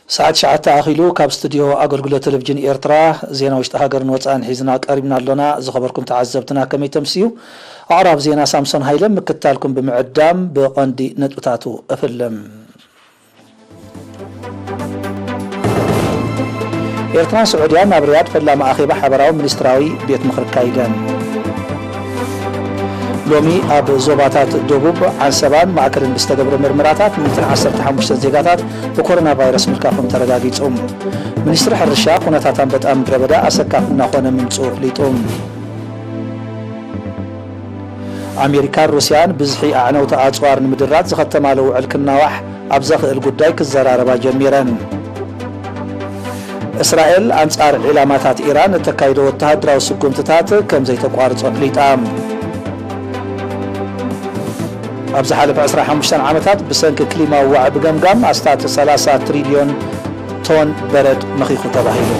ሰዓት ትሽዓተ ኣኺሉ ካብ ስቱድዮ ኣገልግሎት ቴሌቪዥን ኤርትራ ዜና ውሽጢ ሃገርን ወጻእን ሒዝና ቀሪብና ኣሎና። ዝኸበርኩም ተዓዘብትና ከመይ ተምስዩ? ኣዕራብ ዜና ሳምሶን ሃይለ ምክታልኩም ብምዕዳም ብቐንዲ ነጥብታቱ እፍልም። ኤርትራን ስዑድያን ኣብ ሪያድ ፈላሚ ኣኼባ ሓበራዊ ሚኒስትራዊ ቤት ምኽሪ ኣካይደን። ሎሚ ኣብ ዞባታት ደቡብ ዓንሰባን ማእከልን ብዝተገብረ ምርመራታት ሚእትን ዓሰርተ ሓሙሽተን ዜጋታት ብኮሮና ቫይረስ ምልካፎም ተረጋጊጹ። ሚኒስትሪ ሕርሻ ኩነታት ኣንበጣ ምድረ በዳ ኣሰካፊ እናኾነ ምምጽኡ ኣፍሊጡ። ኣሜሪካን ሩስያን ብዝሒ ኣዕነውቲ ኣጽዋር ንምድራት ዝኸተማሉ ውዕል ክናዋሕ ኣብ ዘኽእል ጉዳይ ክዘራረባ ጀሚረን። እስራኤል ኣንጻር ዒላማታት ኢራን እተካይዶ ወተሃደራዊ ስጉምትታት ከም ዘይተቋርጾ ኣፍሊጣ። ኣብ ዝሓለፈ ዕስራን ሓሙሽተን ዓመታት ብሰንኪ ክሊማዊ ዋዒ ብገምጋም ኣስታት ሰላሳ ትሪልዮን ቶን በረድ መኺኹ ተባሂሉ።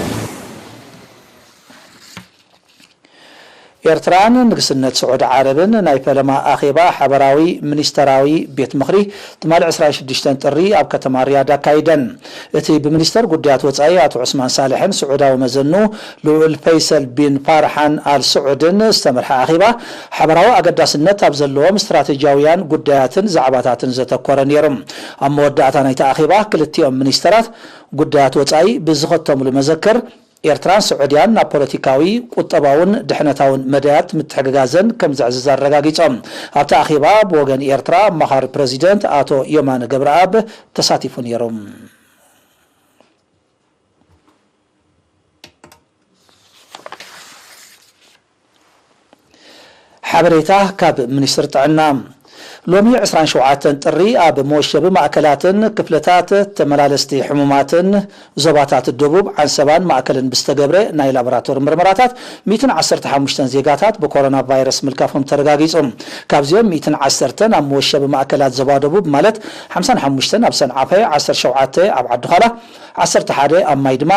ኤርትራን ንግስነት ስዑዲ ዓረብን ናይ ፈለማ ኣኼባ ሓበራዊ ሚኒስተራዊ ቤት ምኽሪ ትማሊ ዕስራን ሽዱሽተን ጥሪ ኣብ ከተማ ሪያድ ኣካይደን። እቲ ብሚኒስተር ጉዳያት ወጻኢ ኣቶ ዑስማን ሳልሕን ስዑዳዊ መዘኑ ልኡል ፈይሰል ቢን ፋርሓን ኣል ስዑድን ዝተመርሐ ኣኼባ፣ ሓበራዊ ኣገዳስነት ኣብ ዘለዎም ስትራቴጂያውያን ጉዳያትን ዛዕባታትን ዘተኮረ ነይሩ። ኣብ መወዳእታ ናይቲ ኣኼባ፣ ክልቲኦም ሚኒስተራት ጉዳያት ወጻኢ ብዝኸተምሉ መዘክር፣ ኤርትራን ስዑድያን ናብ ፖለቲካዊ፣ ቁጠባውን ድሕነታውን መዳያት ምትሕግጋዘን ከም ዘዕዝዝ ኣረጋጊጾም። ኣብቲ ኣኼባ ብወገን ኤርትራ ኣማኻሪ ፕረዚደንት ኣቶ የማነ ገብረኣብ ተሳቲፉ ነይሩ። ሓበሬታ ካብ ሚኒስትሪ ጥዕና። ሎሚ ዕስራን ሸውዓተን ጥሪ ኣብ መወሸቢ ማእከላትን ክፍልታት ተመላለስቲ ሕሙማትን ዞባታት ደቡብ ዓንሰባን ማእከልን ብዝተገብረ ናይ ላቦራቶሪ ምርመራታት ሚእትን ዓሰርተ ሓሙሽተን ዜጋታት ብኮሮና ቫይረስ ምልካፎም ተረጋጊጹ። ካብዚኦም ሚእትን ዓሰርተን ኣብ መወሸቢ ማእከላት ዞባ ደቡብ ማለት ሓምሳን ሓሙሽተን ኣብ ሰንዓፈ፣ ዓሰርተ ሸውዓተ ኣብ ዓድዃላ፣ ዓሰርተ ሓደ ኣብ ማይድማ፣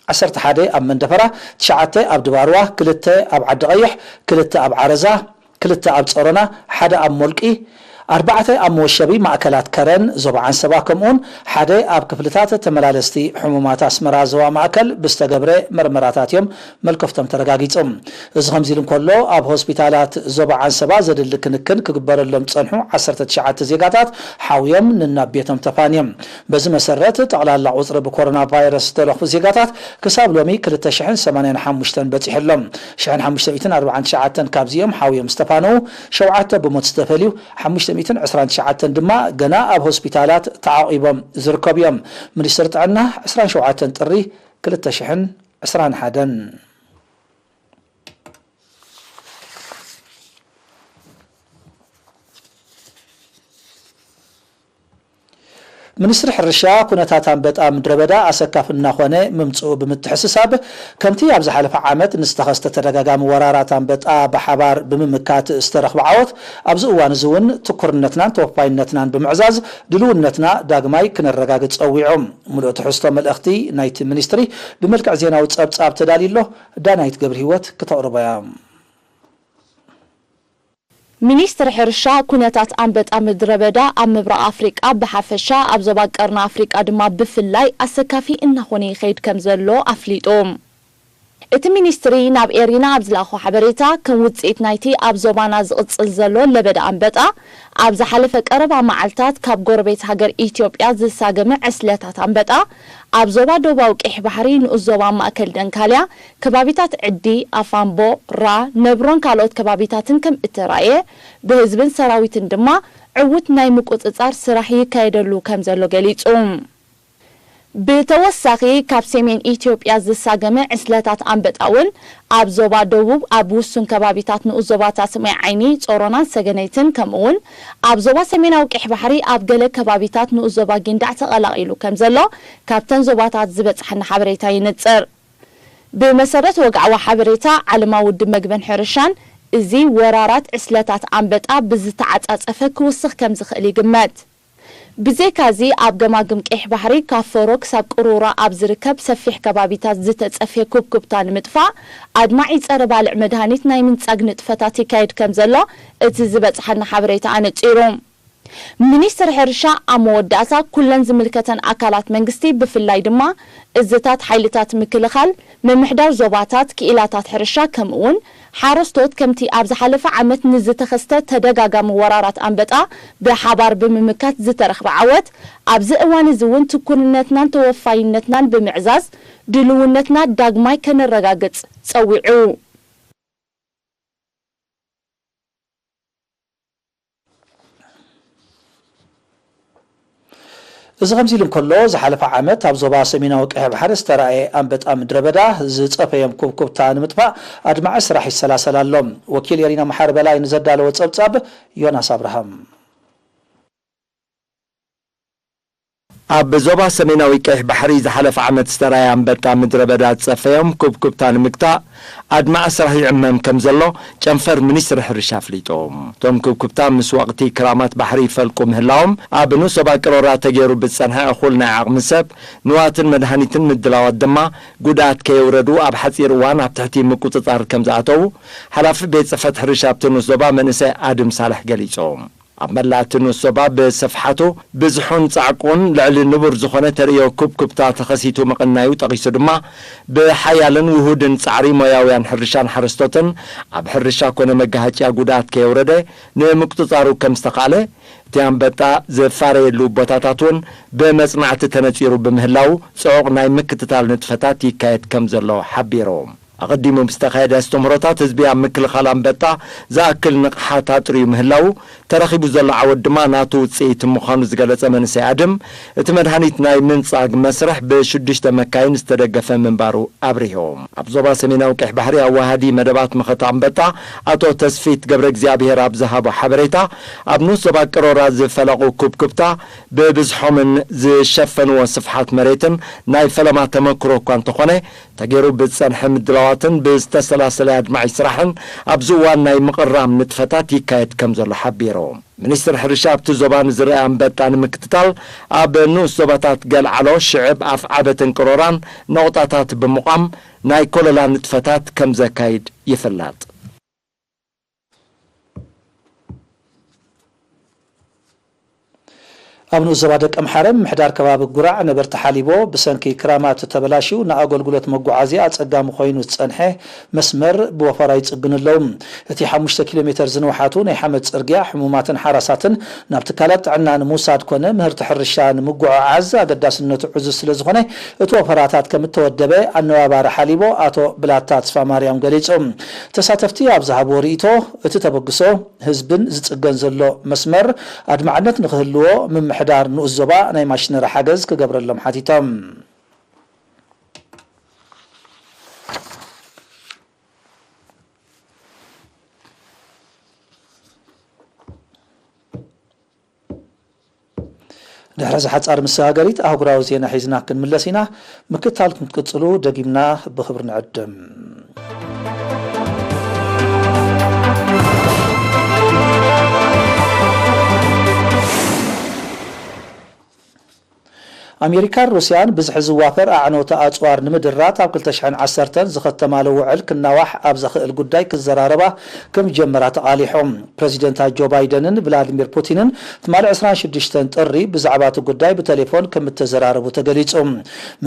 ዓሰርተ ሓደ ኣብ መንደፈራ፣ ትሽዓተ ኣብ ድባርዋ፣ ክልተ ኣብ ዓዲ ቀይሕ፣ ክልተ ኣብ ዓረዛ፣ ክልተ ኣብ ጸሮና፣ ሓደ ኣብ ሞልቂ፣ ኣርባዕተ ኣብ መወሸቢ ማእከላት ከረን ዞባ ዓንሰባ፣ ከምኡውን ሓደ ኣብ ክፍልታት ተመላለስቲ ሕሙማት ኣስመራ ዞባ ማእከል ብዝተገብረ መርመራታት እዮም መልከፍቶም ተረጋጊጹ። እዚ ከምዚ ኢሉ እንከሎ፣ ኣብ ሆስፒታላት ዞባ ዓንሰባ ዘድሊ ክንክን ክግበረሎም ዝጸንሑ ዓሰርተ ትሽዓተ ዜጋታት ሓውዮም ንናብ ቤቶም ተፋንዮም። በዚ መሰረት፣ ጠቕላላ ቁጽሪ ብኮሮና ቫይረስ ዝተለኽፉ ዜጋታት ክሳብ ሎሚ ክልተ ሽሕን ሰማንያን ሓሙሽተን በጺሑ ኣሎ። ሽሕን ሓሙሽተ ሚእትን ኣርባዓን ትሽዓተን ካብዚኦም ሓውዮም ዝተፋነዉ፣ ሸውዓተ ብሞት ዝተፈልዩ፣ ሓሙሽተ ሚእትን ዕስራን ትሽዓተን ድማ ገና ኣብ ሆስፒታላት ተዓቒቦም ዝርከቡ እዮም። ሚኒስትሪ ጥዕና፣ ዕስራን ሸውዓተን ጥሪ ክልተ ሽሕን ዕስራን ሓደን። ሚኒስትሪ ሕርሻ፣ ኩነታት ኣንበጣ ምድረ በዳ ኣሰካፊ እናኾነ ምምጽኡ ብምትሕስሳብ፣ ከምቲ ኣብ ዝሓለፈ ዓመት ንዝተኸስተ ተደጋጋሚ ወራራት ኣንበጣ ብሓባር ብምምካት ዝተረኽበ ዓወት፣ ኣብዚ እዋን እዚ እውን ትኩርነትናን ተወፋይነትናን ብምዕዛዝ፣ ድልውነትና ዳግማይ ክነረጋግጽ ጸዊዑ። ምሉእ ትሕዝቶ መልእኽቲ ናይቲ ሚኒስትሪ ብመልክዕ ዜናዊ ጸብጻብ ተዳልዩ ኣሎ። ዳናይት ገብረሂወት ክተቕርቦ እያ። ሚኒስትሪ ሕርሻ፣ ኩነታት ኣንበጣ ምድረ በዳ ኣብ ምብራቕ ኣፍሪቃ ብሓፈሻ፣ ኣብ ዞባ ቀርኒ ኣፍሪቃ ድማ ብፍላይ ኣሰካፊ እናኾነ ይኸይድ ከም ዘሎ ኣፍሊጡ። እቲ ሚኒስትሪ ናብ ኤሪና ኣብ ዝለኣኾ ሓበሬታ፣ ከም ውጽኢት ናይቲ ኣብ ዞባና ዝቕጽል ዘሎ ለበዳ ኣንበጣ፣ ኣብ ዝሓለፈ ቀረባ መዓልታት ካብ ጎረቤት ሃገር ኢትዮጵያ ዝሳገመ ዕስለታት ኣንበጣ፣ ኣብ ዞባ ደቡባዊ ቀይሕ ባሕሪ፣ ንኡስ ዞባ ማእከል ደንካልያ፣ ከባቢታት ዕዲ፣ ኣፋምቦ፣ ራ፣ ነብሮን ካልኦት ከባቢታትን ከም እተራእየ፣ ብህዝብን ሰራዊትን ድማ ዕዉት ናይ ምቁጽጻር ስራሕ ይካየደሉ ከም ዘሎ ገሊጹ። ብተወሳኺ፣ ካብ ሰሜን ኢትዮጵያ ዝሳገመ ዕስለታት ኣንበጣ እውን ኣብ ዞባ ደቡብ ኣብ ውሱን ከባቢታት ንኡስ ዞባታት ማይ ዓይኒ፣ ጾሮናን ሰገነይትን፣ ከምኡውን ኣብ ዞባ ሰሜናዊ ቀይሕ ባሕሪ ኣብ ገለ ከባቢታት ንኡስ ዞባ ጊንዳዕ ተቐላቒሉ ከም ዘሎ ካብተን ዞባታት ዝበጽሓና ሓበሬታ ይንጽር። ብመሰረት ወግዓዊ ሓበሬታ ዓለማዊ ውድብ መግብን ሕርሻን፣ እዚ ወራራት ዕስለታት ኣንበጣ ብዝተዓጻጸፈ ክውስኽ ከም ዝኽእል ይግመት። ብዘይካዚ፣ ኣብ ገማግም ቀይሕ ባሕሪ ካብ ፈሮ ክሳብ ቅሩራ ኣብ ዝርከብ ሰፊሕ ከባቢታት ዝተጸፍየ ኩብኩብታ ንምጥፋእ፣ ኣድማዒ ጸረ ባልዕ መድሃኒት ናይ ምንጻግ ንጥፈታት ይካየድ ከም ዘሎ እቲ ዝበጽሓና ሓበሬታ ኣነጺሩ። ሚኒስትር ሕርሻ ኣብ መወዳእታ ኩለን ዝምልከተን ኣካላት መንግስቲ ብፍላይ ድማ እዝታት ሓይልታት ምክልኻል፣ ምምሕዳር ዞባታት፣ ክኢላታት ሕርሻ ከምኡውን ሓረስቶት ከምቲ ኣብ ዝሓለፈ ዓመት ንዝተኸስተ ተደጋጋሚ ወራራት ኣንበጣ ብሓባር ብምምካት ዝተረኽበ ዓወት ኣብዚ እዋን እዚ እውን ትኩርነትናን ተወፋይነትናን ብምዕዛዝ ድልውነትና ዳግማይ ከነረጋግጽ ጸዊዑ። እዚ ከምዚ ኢሉ እንከሎ ዝሓለፈ ዓመት ኣብ ዞባ ሰሜናዊ ቀይሕ ባሕሪ ዝተራእየ ኣንበጣ ምድረ በዳ ዝጸፈዮም ኩብኩብታ ንምጥፋእ ኣድማዒ ስራሕ ይሰላሰል ኣሎ። ወኪል ኤሪና መሓሪ በላይ ንዘዳለወ ጸብጻብ ዮናስ ኣብርሃም። ኣብ ዞባ ሰሜናዊ ቀይሕ ባሕሪ ዝሓለፈ ዓመት ዝተራእየ ኣንበጣ ምድረ በዳ ዝጸፈዮም ኩብኩብታ ንምግታእ ኣድማዒ ስራሕ ይዕመም ከም ዘሎ ጨንፈር ሚኒስትሪ ሕርሻ ኣፍሊጡ። እቶም ኩብኩብታ ምስ ወቕቲ ክራማት ባሕሪ ይፈልቁ ምህላዎም፣ ኣብ ንኡስ ዞባ ቅሮራ ተገይሩ ብዝጸንሐ እኹል ናይ ዓቕሚ ሰብ፣ ንዋትን መድሃኒትን ምድላዋት ድማ ጉድኣት ከየውረዱ ኣብ ሓጺር እዋን ኣብ ትሕቲ ምቁጽጻር ከም ዝኣተዉ ሓላፊ ቤት ጽሕፈት ሕርሻ ኣብቲ ንኡስ ዞባ መንእሰይ ኣድም ሳልሕ ገሊጹ። ኣብ መላእ እቲ ንኡስ ዞባ ብስፍሓቱ፣ ብዝሑን ጻዕቁን ልዕሊ ንቡር ዝኾነ ተርእዮ ኩብኩብታ ተኸሲቱ ምቕናዩ ጠቒሱ ድማ፣ ብሓያልን ውሁድን ጻዕሪ ሞያውያን ሕርሻን ሓረስቶትን ኣብ ሕርሻ ኮነ መጋሃጭያ ጉድኣት ከየውረደ ንምቁጽጻሩ ከም ዝተኻእለ፣ እቲ ኣንበጣ ዝፋረየሉ ቦታታት እውን ብመጽናዕቲ ተነጺሩ ብምህላው፣ ጽዑቕ ናይ ምክትታል ንጥፈታት ይካየድ ከም ዘሎ ሓቢሩ። ኣቐዲሙ ብዝተኻየደ ኣስተምህሮታት፣ ህዝቢ ኣብ ምክልኻል ኣንበጣ ዝኣክል ንቕሓት ኣጥርዩ ምህላዉ፣ ተረኺቡ ዘሎ ዓወት ድማ ናቱ ውጽኢት ምዃኑ ዝገለጸ መንእሰይ ኣድም፣ እቲ መድሃኒት ናይ ምንጻግ መስርሕ ብሽዱሽተ መካይን ዝተደገፈ ምንባሩ ኣብሪሁ። ኣብ ዞባ ሰሜናዊ ቀይሕ ባሕሪ ኣዋሃዲ መደባት መኸተ ኣንበጣ ኣቶ ተስፊት ገብረ እግዚኣብሔር ኣብ ዝሃቦ ሓበሬታ፣ ኣብ ንኡስ ዞባ ቅሮራ ዝፈለቑ ኩብኩብታ ብብዝሖምን ዝሸፈንዎ ስፍሓት መሬትን ናይ ፈለማ ተመክሮ እኳ እንተኾነ፣ ተገይሩ ብዝጸንሐ ምድላዋትን ብዝተሰላሰለ ኣድማዒ ስራሕን ኣብዚ እዋን ናይ ምቕራም ንጥፈታት ይካየድ ከም ዘሎ ሓቢሩ። ሚኒስትሪ ሕርሻ ኣብቲ ዞባ ንዝረኣ ኣንበጣ ንምክትታል ኣብ ንኡስ ዞባታት ገልዓሎ፣ ሽዕብ፣ ኣፍዓበትን ቅሮራን ነቑጣታት ብምቋም ናይ ኮለላ ንጥፈታት ከም ዘካይድ ይፍለጥ። ኣብ ንኡስ ዞባ ደቀምሓረ ምምሕዳር ከባቢ ጉራዕ ነበርቲ ሓሊቦ ብሰንኪ ክራማት ተበላሽዩ ንኣገልግሎት መጓዓዝያ ኣጸጋሚ ኮይኑ ዝጸንሐ መስመር ብወፈራ ይጽግኑ ኣለዉ። እቲ ሓሙሽተ ኪሎ ሜተር ዝንውሓቱ ናይ ሓመድ ጽርግያ ሕሙማትን ሓራሳትን ናብ ትካላት ጥዕና ንምውሳድ ኮነ ምህርቲ ሕርሻ ንምጉዕዓዝ ኣገዳስነቱ ዕዙዝ ስለ ዝኾነ እቲ ወፈራታት ከም እተወደበ ኣነባባሪ ሓሊቦ ኣቶ ብላታ ተስፋማርያም ገሊጹ። ተሳተፍቲ ኣብ ዝሃብዎ ርእይቶ እቲ ተበግሶ ህዝብን ዝጽገን ዘሎ መስመር ኣድማዕነት ንኽህልዎ ምምሕዳር ንኡስ ዞባ ናይ ማሽነሪ ሓገዝ ክገብረሎም ሓቲቶም። ድሕሪ እዚ ሓጻር መሰጋገሪት ኣህጉራዊ ዜና ሒዝና ክንምለስ ኢና። ምክትታል ክትቅጽሉ ደጊምና ብኽብሪ ንዕድም። ኣሜሪካን ሩስያን ብዝሒ ዝዋፈር ኣዕነውቲ ኣጽዋር ንምድራት ኣብ ክልተ ሽሕን ዓሰርተን ዝኸተማሉ ውዕል ክናዋሕ ኣብ ዘኽእል ጉዳይ ክዘራረባ ከም ጀመራ ተቓሊሖም። ፕረዚደንታት ጆ ባይደንን ቭላዲሚር ፑቲንን ትማሊ ዕስራን ሽዱሽተን ጥሪ ብዛዕባ እቲ ጉዳይ ብቴሌፎን ከም እተዘራረቡ ተገሊጹ።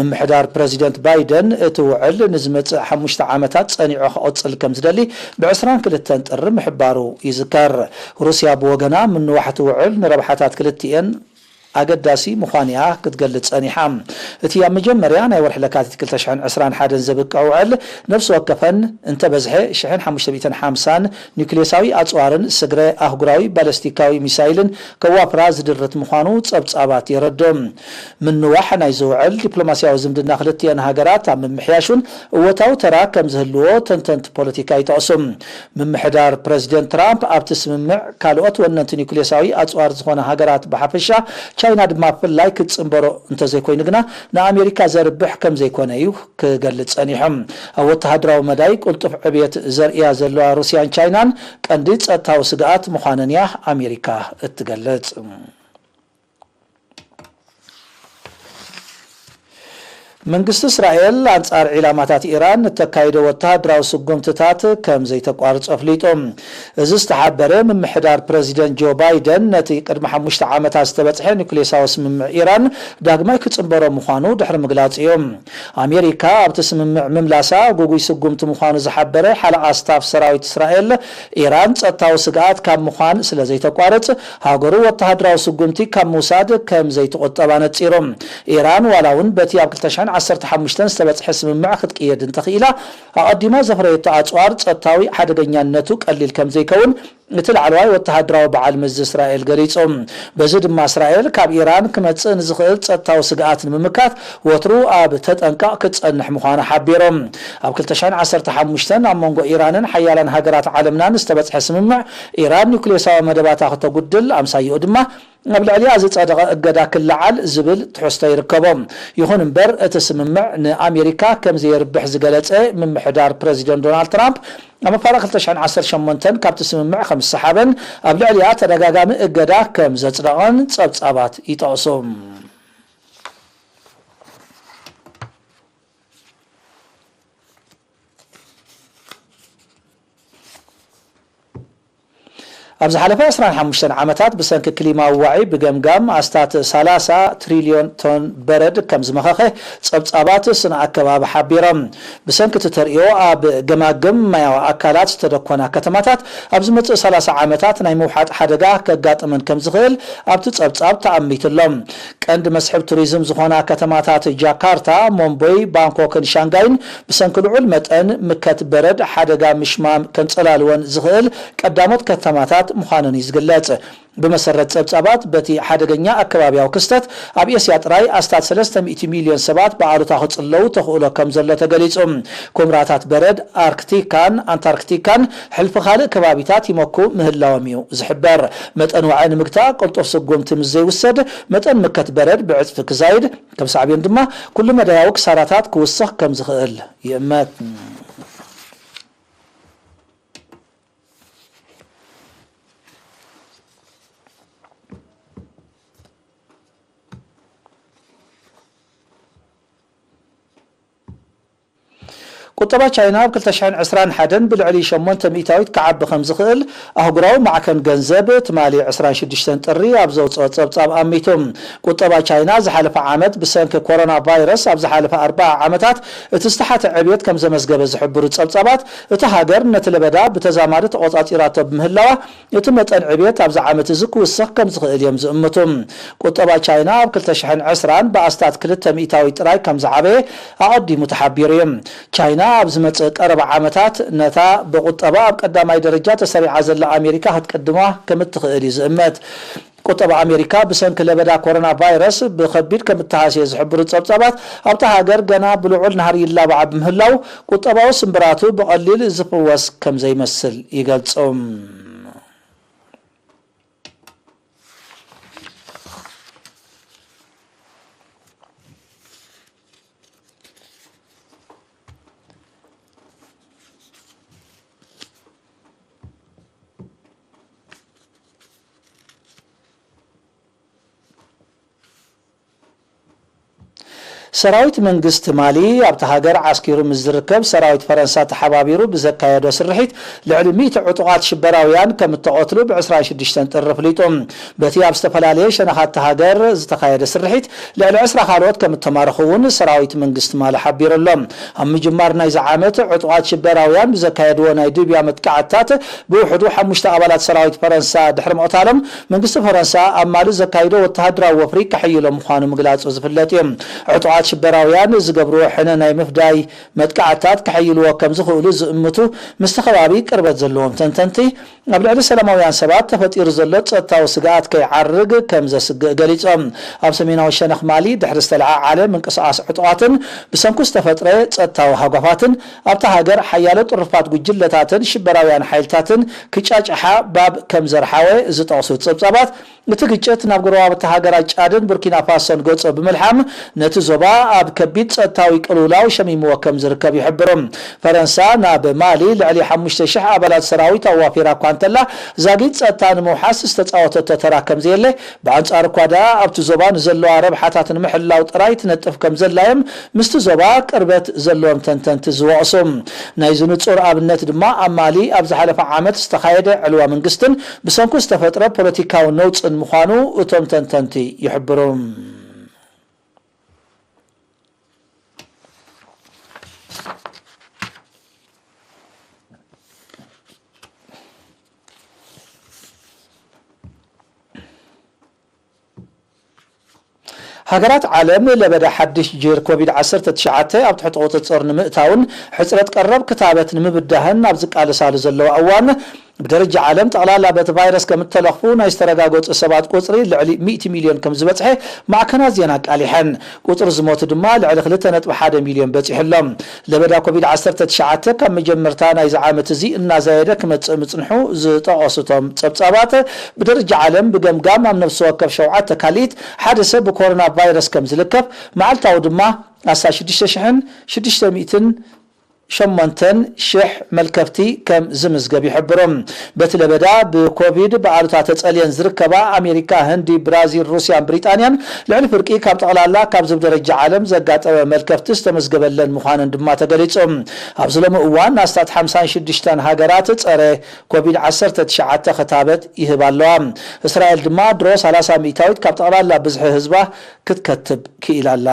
ምምሕዳር ፕረዚደንት ባይደን እቲ ውዕል ንዝመጽእ ሓሙሽተ ዓመታት ጸኒዑ ክቕጽል ከም ዝደሊ ብዕስራን ክልተን ጥሪ ምሕባሩ ይዝከር። ሩስያ ብወገና ምንዋሕ እቲ ውዕል ንረብሓታት ክልቲኤን ኣገዳሲ ምዃኑ እያ ክትገልጽ ጸኒሓ። እቲ ኣብ መጀመርያ ናይ ወርሒ ለካቲት ክልተ ሽሕን ዕስራን ሓደን ዘብቅዕ ውዕል ነፍሲ ወከፈን እንተበዝሐ ሽሕን ሓሙሽተ ሚእትን ሓምሳን ኒውክሌሳዊ ኣጽዋርን ስግረ ኣህጉራዊ ባለስቲካዊ ሚሳይልን ከዋፍራ ዝድርት ምዃኑ ጸብጻባት የረድኡ። ምንዋሕ ናይዚ ውዕል ዲፕሎማስያዊ ዝምድና ክልቲኤን ሃገራት ኣብ ምምሕያሹን እወታዊ ተራ ከም ዝህልዎ ተንተንቲ ፖለቲካ ይጠቕሱ። ምምሕዳር ፕረዚደንት ትራምፕ ኣብቲ ስምምዕ ካልኦት ወነንቲ ኒውክሌሳዊ ኣጽዋር ዝኾና ሃገራት ብሓፈሻ ቻይና ድማ ብፍላይ ክትጽንበሮ እንተዘይኮይኑ ግና ንኣሜሪካ ዘርብሕ ከም ዘይኮነ እዩ ክገልጽ ጸኒሑ። ኣብ ወተሃደራዊ መዳይ ቅልጡፍ ዕብየት ዘርእያ ዘለዋ ሩስያን ቻይናን ቀንዲ ጸጥታዊ ስግኣት ምዃነን እያ ኣሜሪካ እትገልጽ። መንግስቲ እስራኤል ኣንጻር ዒላማታት ኢራን እተካይዶ ወተሃደራዊ ስጉምትታት ከም ዘይተቋርጾ ኣፍሊጡ። እዚ ዝተሓበረ፣ ምምሕዳር ፕረዚደንት ጆ ባይደን ነቲ ቅድሚ ሓሙሽተ ዓመታት ዝተበጽሐ ኒውክሌሳዊ ስምምዕ ኢራን ዳግማይ ክጽንበሮ ምዃኑ ድሕሪ ምግላጹ እዩ። ኣሜሪካ ኣብቲ ስምምዕ ምምላሳ ግጉይ ስጉምቲ ምዃኑ ዝሓበረ ሓለቓ ስታፍ ሰራዊት እስራኤል፣ ኢራን ጸጥታዊ ስግኣት ካብ ምዃን ስለ ዘይተቋርጽ፣ ሃገሩ ወተሃደራዊ ስጉምቲ ካብ ምውሳድ ከም ዘይትቑጠብ ኣነጺሩ። ኢራን ዋላ እውን በቲ ኣብ ክልተ ሽሕን ዓሰርተ ሓሙሽተን ዝተበጽሐ ስምምዕ ክትቅየድ እንተኽኢላ፣ ኣቐዲማ ዘፍረየቶ ኣጽዋር ጸጥታዊ ሓደገኛነቱ ቀሊል ከም ዘይከውን እቲ ላዕለዋይ ወተሃደራዊ በዓል መዚ እስራኤል ገሊጹ። በዚ ድማ እስራኤል ካብ ኢራን ክመጽእ ንዝኽእል ጸጥታዊ ስግኣት ንምምካት ወትሩ ኣብ ተጠንቀቕ ክትጸንሕ ምዃና ሓቢሩ። ኣብ ክልተ ሽሕን ዓሰርተ ሓሙሽተን ኣብ መንጎ ኢራንን ሓያላን ሃገራት ዓለምናን ዝተበጽሐ ስምምዕ፣ ኢራን ኒውክሌሳዊ መደባታ ክተጉድል፣ ኣምሳይኡ ድማ ኣብ ልዕሊኣ ዝጸደቐ እገዳ ክለዓል ዝብል ትሕዝቶ ይርከቦ። ይኹን እምበር፣ እቲ ስምምዕ ንኣሜሪካ ከም ዘየርብሕ ዝገለጸ ምምሕዳር ፕረዚደንት ዶናልድ ትራምፕ፣ ኣብ መፋርቕ ክልተ ሽሕን ዓሰርተ ሸሞንተን ካብቲ ስምምዕ ከም ዝሰሓበን ኣብ ልዕሊኣ ተደጋጋሚ እገዳ ከም ዘጽደቐን ጸብጻባት ይጠቕሱ። ኣብ ዝሓለፈ ዕስራን ሓሙሽተን ዓመታት ብሰንኪ ክሊማዊ ዋዒ ብገምጋም ኣስታት ሰላሳ ትሪልዮን ቶን በረድ ከም ዝመኸኸ ጸብጻባት ስነ ኣከባቢ ሓቢሮም። ብሰንኪ እቲ ተርእዮ ኣብ ገማግም ማያዊ ኣካላት ዝተደኮና ከተማታት ኣብ ዝመጽእ ሰላሳ ዓመታት ናይ ምውሓጥ ሓደጋ ከጋጥመን ከም ዝኽእል ኣብቲ ጸብጻብ ተኣሚቱ ኣሎ። ቀንዲ መስሕብ ቱሪዝም ዝኾና ከተማታት ጃካርታ፣ ሞምቦይ፣ ባንኮክን ሻንጋይን ብሰንኪ ልዑል መጠን ምከት በረድ ሓደጋ ምሽማም ከንጸላልወን ዝኽእል ቀዳሞት ከተማታት ምዃነን እዩ ዝግለጽ። ብመሰረት ጸብጻባት፣ በቲ ሓደገኛ ኣከባብያዊ ክስተት ኣብ ኤስያ ጥራይ ኣስታት ሰለስተ ሚእቲ ሚልዮን ሰባት ብኣሉታ ክጽለዉ ተኽእሎ ከም ዘሎ ተገሊጹ። ኩምራታት በረድ ኣርክቲካን ኣንታርክቲካን ሕልፊ ካልእ ከባቢታት ይመኩ ምህላዎም እዩ ዝሕበር። መጠን ዋዒ ንምግታእ ቅልጡፍ ስጉምቲ ምስ ዘይውሰድ፣ መጠን ምከት በረድ ብዕጽፊ ክዛይድ፣ ከም ሳዕቤን ድማ ኩሉ መዳያዊ ክሳራታት ክውስኽ ከም ዝኽእል ይእመት። ቁጠባ ቻይና ኣብ ክልተ ሽሕን ዕስራን ሓደን ብልዕሊ ሸሞንተ ሚእታዊት ክዓቢ ከም ዝኽእል ኣህጉራዊ ማዕከን ገንዘብ ትማሊ ዕስራን ሽዱሽተን ጥሪ ኣብ ዘውፅኦ ጸብጻብ ኣሚቱ። ቁጠባ ቻይና ዝሓለፈ ዓመት ብሰንኪ ኮሮና ቫይረስ ኣብ ዝሓለፈ ኣርብዓ ዓመታት እቲ ዝተሓተ ዕብየት ከም ዘመዝገበ ዝሕብሩ ጸብጻባት፣ እታ ሃገር ነቲ ለበዳ ብተዛማዲ ተቖጻጺራቶ ብምህላዋ፣ እቲ መጠን ዕብየት ኣብዚ ዓመት እዚ ክውስኽ ከም ዝኽእል እዮም ዝእምቱ። ቁጠባ ቻይና ኣብ ክልተ ሽሕን ዕስራን ብኣስታት ክልተ ሚእታዊት ጥራይ ከም ዝዓበየ ኣቐዲሙ ተሓቢሩ እዩ። ቻይና ኣብ ዝመጽእ ቀረባ ዓመታት ነታ ብቁጠባ ኣብ ቀዳማይ ደረጃ ተሰሪዓ ዘላ ኣሜሪካ ክትቅድማ ከም እትኽእል እዩ ዝእመት። ቁጠባ ኣሜሪካ ብሰንኪ ለበዳ ኮሮና ቫይረስ ብኸቢድ ከም እተሃስየ ዝሕብሩ ጸብጻባት፣ ኣብታ ሃገር ገና ብልዑል ናህሪ ይላባዕ ብምህላው፣ ቁጠባዊ ስምብራቱ ብቐሊል ዝፍወስ ከም ዘይመስል ይገልጹ። ሰራዊት መንግስቲ ማሊ ኣብታ ሃገር ዓስኪሩ ምስ ዝርከብ ሰራዊት ፈረንሳ ተሓባቢሩ ብዘካየዶ ስርሒት፣ ልዕሊ ሚእቲ ዕጡቓት ሽበራውያን ከም እተቐትሉ ብ ዕስራን ሽዱሽተን ጥሪ ኣፍሊጡ። በቲ ኣብ ዝተፈላለየ ሸነኻት እታ ሃገር ዝተኻየደ ስርሒት፣ ልዕሊ ዕስራ ካልኦት ከም እተማረኹ እውን ሰራዊት መንግስቲ ማሊ ሓቢሩ ኣሎ። ኣብ ምጅማር ናይዚ ዓመት፣ ዕጡቓት ሽበራውያን ብዘካየድዎ ናይ ድብያ መጥቃዕትታት፣ ብውሕዱ ሓሙሽተ ኣባላት ሰራዊት ፈረንሳ ድሕሪ ምቕታሎም፣ መንግስቲ ፈረንሳ ኣብ ማሊ ዘካይዶ ወተሃደራዊ ወፍሪ ከሐይሎ ምዃኑ ምግላጹ ዝፍለጥ እዩ። ዕጡቓት ሽበራውያን ዝገብርዎ ሕነ ናይ ምፍዳይ መጥቃዕትታት ከሐይልዎ ከም ዝኽእሉ ዝእምቱ፣ ምስቲ ከባቢ ቅርበት ዘለዎም ተንተንቲ፣ ኣብ ልዕሊ ሰላማውያን ሰባት ተፈጢሩ ዘሎ ጸጥታዊ ስግኣት ከይዓርግ ከም ዘስግእ ገሊጾም። ኣብ ሰሜናዊ ሸነኽ ማሊ ድሕሪ ዝተለዓዓለ ምንቅስቓስ ዕጡቓትን ብሰንኩ ዝተፈጥረ ጸጥታዊ ሃጓፋትን፣ ኣብታ ሃገር ሓያሎ ጥሩፋት ጉጅለታትን ሽበራውያን ሓይልታትን ክጫጭሓ ባብ ከም ዘርሓወ ዝጠቕሱ ጸብጻባት፣ እቲ ግጭት ናብ ጎረባብቲ ሃገራት ጫድን ቡርኪና ፋሶን ገጾ ብምልሓም፣ ነቲ ዞባ ኣብ ከቢድ ጸጥታዊ ቅልውላው ሸሚምዎ ከም ዝርከብ ይሕብሩ። ፈረንሳ ናብ ማሊ ልዕሊ ሓሙሽተ ሽሕ ኣባላት ሰራዊት ኣዋፊራ እኳ እንተላ፣ ዛጊት ጸጥታ ንምውሓስ ዝተጻወተቶ ተራ ከም ዘየለ፣ ብኣንጻሩ እኳ ደኣ ኣብቲ ዞባ ንዘለዋ ረብሓታት ንምሕላው ጥራይ ትነጥፍ ከም ዘላ እዮም ምስቲ ዞባ ቅርበት ዘለዎም ተንተንቲ ዝወቕሱ። ናይዚ ንጹር ኣብነት ድማ ኣብ ማሊ ኣብ ዝሓለፈ ዓመት ዝተኻየደ ዕልዋ መንግስትን ብሰንኩ ዝተፈጥረ ፖለቲካዊ ነውጽን ምዃኑ እቶም ተንተንቲ ይሕብሩ። ሃገራት ዓለም ለበዳ ሓድሽ ጅር ኮቪድ ዓሰርተ ትሽዓተ ኣብ ትሕቲ ቁጽጽር ንምእታውን ሕጽረት ቀረብ ክታበት ንምብዳህን ኣብ ዝቃለሳሉ ዘለዋ እዋን፣ ብደረጃ ዓለም ጠቕላላ በቲ ቫይረስ ከም እተለኽፉ ናይ ዝተረጋገጹ ሰባት ቁጽሪ ልዕሊ ሚእቲ ሚልዮን ከም ዝበጽሐ ማዕከናት ዜና ኣቃሊሐን። ቁጽሪ ዝሞቱ ድማ ልዕሊ ክልተ ነጥቢ ሓደ ሚልዮን በጺሑ ኣሎ። ለበዳ ኮቪድ ዓሰርተ ትሽዓተ ካብ መጀመርታ ናይዚ ዓመት እዚ እናዛየደ ክመጽእ ምጽንሑ ዝጠቐሱ እቶም ጸብጻባት፣ ብደረጃ ዓለም ብገምጋም ኣብ ነፍሲ ወከፍ ሸውዓተ ካልኢት ሓደ ሰብ ብኮሮና ቫይረስ ከም ዝልከፍ፣ መዓልታዊ ድማ ኣስታት ሽዱሽተ ሽሕን ሽዱሽተ ሚእትን ሸሞንተን ሽሕ መልከፍቲ ከም ዝምዝገብ ይሕብሩ። በቲ ለበዳ ብኮቪድ ብኣሉታ ተጸልየን ዝርከባ ኣሜሪካ፣ ህንዲ፣ ብራዚል፣ ሩስያን ብሪጣንያን ልዕሊ ፍርቂ ካብ ጠቕላላ ካብዚ ብደረጃ ዓለም ዘጋጠመ መልከፍቲ ዝተመዝገበለን ምዃነን ድማ ተገሊጹ። ኣብዚ ሎሚ እዋን ኣስታት ሓምሳን ሽዱሽተን ሃገራት ጸረ ኮቪድ ዓሰርተ ትሽዓተ ክታበት ይህባ ኣለዋ። እስራኤል ድማ ድሮ ሰላሳ ሚእታዊት ካብ ጠቕላላ ብዝሒ ህዝባ ክትከትብ ክኢላ ኣላ።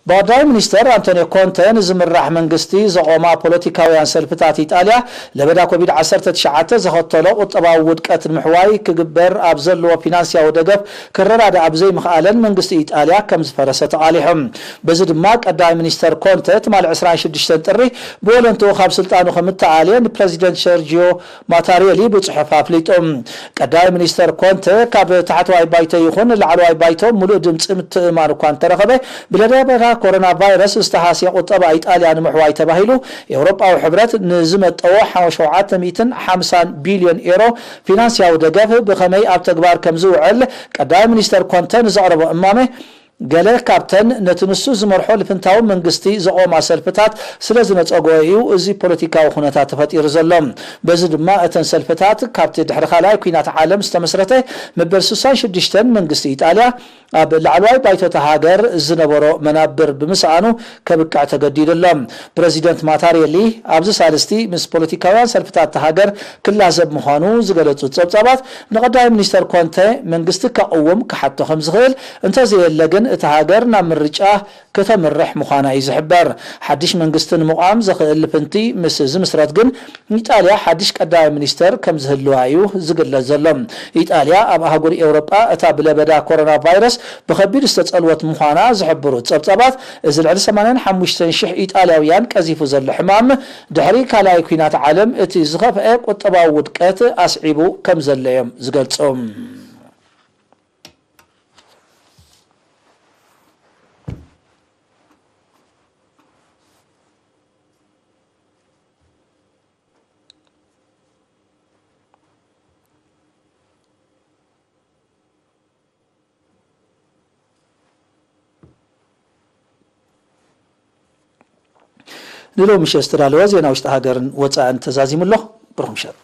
ብቐዳማይ ሚኒስተር ኣንቶኒዮ ኮንተ ንዝምራሕ መንግስቲ ዘቖማ ፖለቲካውያን ሰልፍታት ኢጣልያ፣ ለበዳ ኮቪድ ዓሰርተ ትሽዓተ ዘኸተሎ ቁጠባዊ ውድቀት ንምሕዋይ ክግበር ኣብ ዘለዎ ፊናንስያዊ ደገፍ ክረዳድኣ ብዘይምኽኣለን መንግስቲ ኢጣልያ ከም ዝፈረሰ ተቓሊሑ። በዚ ድማ ቀዳማይ ሚኒስተር ኮንተ ትማሊ ዕስራን ሽዱሽተን ጥሪ ብወለንትኡ ካብ ስልጣኑ ከም እተኣልየ ንፕረዚደንት ሰርጂዮ ማታሬሊ ብጽሑፍ ኣፍሊጡ። ቀዳማይ ሚኒስተር ኮንተ ካብ ታሕተዋይ ባይቶ ይኹን ላዕለዋይ ባይቶ ምሉእ ድምጺ ምትእምማን እኳ እንተረኸበ፣ ብለበዳ ኮሮና ቫይረስ ዝተሃስየ ቁጠባ ኢጣልያ ንምሕዋይ ተባሂሉ ኤውሮጳዊ ሕብረት ንዝመጠዎ ሸውዓተ ሚእትን ሓምሳን ቢልዮን ኤሮ ፊናንስያዊ ደገፍ ብኸመይ ኣብ ተግባር ከም ዝውዕል ቀዳማይ ሚኒስተር ኮንተ ንዘቕረቦ እማመ፣ ገለ ካብተን ነቲ ንሱ ዝመርሖ ልፍንታዊ መንግስቲ ዘቖማ ሰልፍታት ስለ ዝነጸጎ እዩ እዚ ፖለቲካዊ ኩነታት ተፈጢሩ ዘሎ። በዚ ድማ እተን ሰልፍታት ካብቲ ድሕሪ ካልኣይ ኲናት ዓለም ዝተመስረተ መበል ስሳን ሽዱሽተን መንግስቲ ኢጣልያ ኣብ ላዕለዋይ ባይቶ እታ ሃገር ዝነበሮ መናብር ብምስኣኑ ከብቅዕ ተገዲዱ ኣሎ። ፕረዚደንት ማታሬሊ ኣብዚ ሳልስቲ ምስ ፖለቲካውያን ሰልፍታት እታ ሃገር ክላዘብ ምዃኑ ዝገለጹ ጸብጻባት፣ ንቐዳማይ ሚኒስተር ኮንተ መንግስቲ ከቕውም ክሓቶ ከም ዝኽእል፣ እንተዘየለ ግን እታ ሃገር ናብ ምርጫ ከተምርሕ ምዃና እዩ ዝሕበር። ሓድሽ መንግስቲ ንምቋም ዘኽእል ልፍንቲ ምስ ዝምስረት ግን፣ ኢጣልያ ሓድሽ ቀዳማይ ሚኒስተር ከም ዝህልዋ እዩ ዝግለጽ ዘሎ። ኢጣልያ ኣብ ኣህጉር ኤውሮጳ እታ ብለበዳ ኮሮና ቫይረስ ብኸቢድ ዝተጸልወት ምዃና ዝሕብሩ ጸብጻባት፣ እዚ ልዕሊ ሰማንያን ሓሙሽተን ሽሕ ኢጣልያውያን ቀዚፉ ዘሎ ሕማም፣ ድሕሪ ካልኣይ ኲናት ዓለም እቲ ዝኸፍአ ቁጠባዊ ውድቀት ኣስዒቡ ከም ዘሎ እዮም ዝገልጹ። ንሎሚ ምሸት ዝተዳለወ ዜና ውሽጢ ሃገርን ወጻእን ተዛዚሙ ኣሎ። ብሩኽ ምሸት።